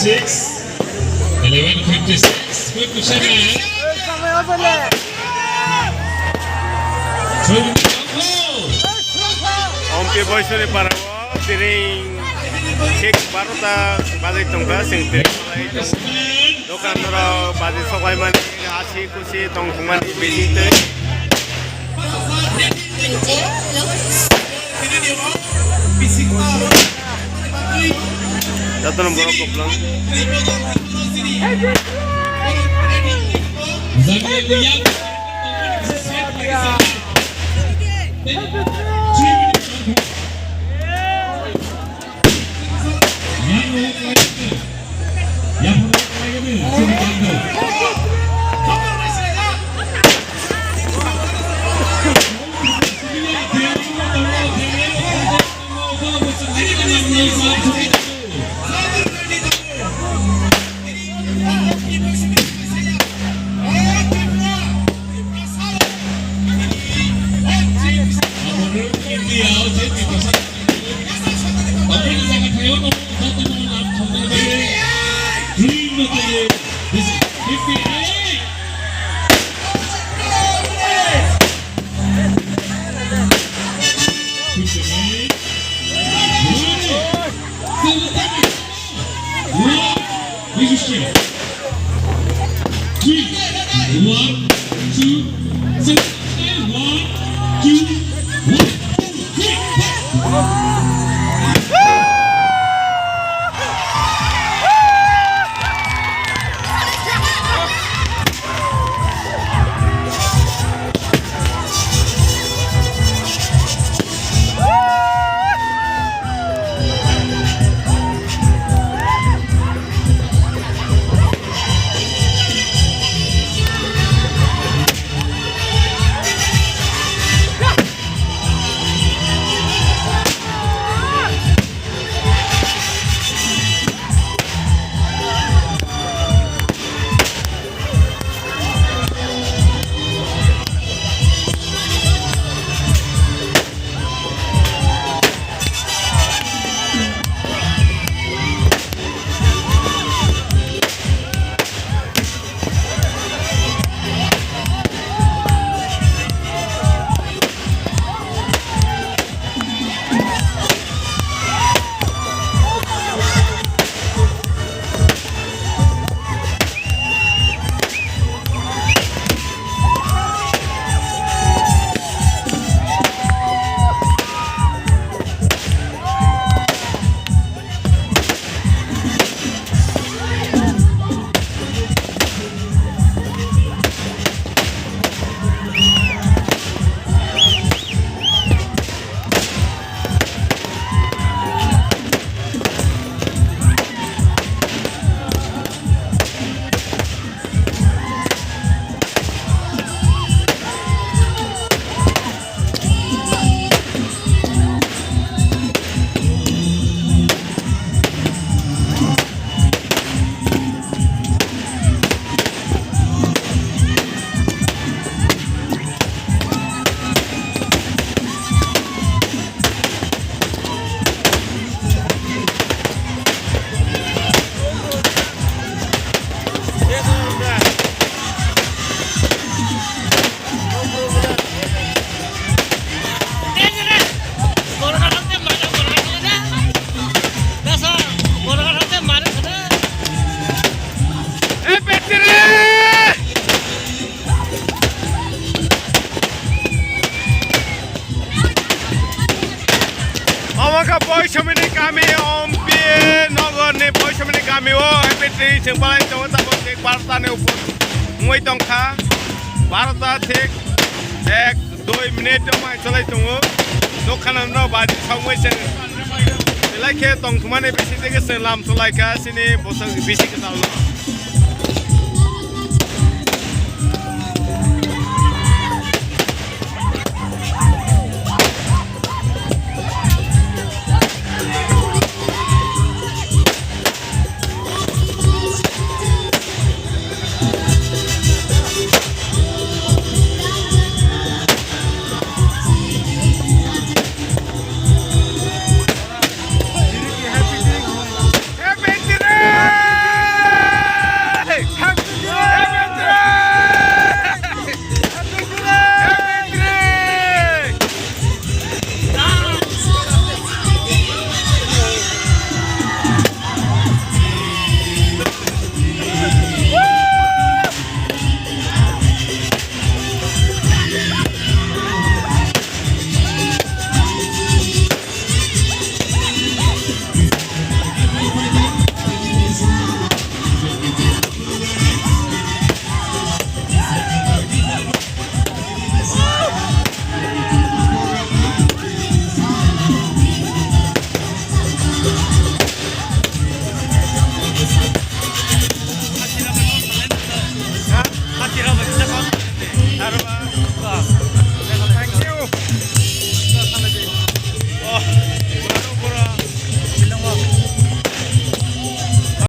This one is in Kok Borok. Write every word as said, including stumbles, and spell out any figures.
Six, eleven fifty-six, fifty-seven. Ompi Boisori para o tiring thik barota bajai tongkha, sing tiring. Dokan rok baji soklaimani, hasi kusi tong thumani bising twi. Jotono borok koplong. One, two, three. One, two, three. Omo kha Boisamini kami, Ompi nogorni Boisamini kami o M P three chwng palai tongo, tabuk thik barota ni upor wngwi tongkha. Barota thik ek dui minute wngmai cholai tongo. Dokanrok baji songwi chwng belai khe tongthumani bising twi khe chwng lam cholaikha chini bwswk bisi kwtal no.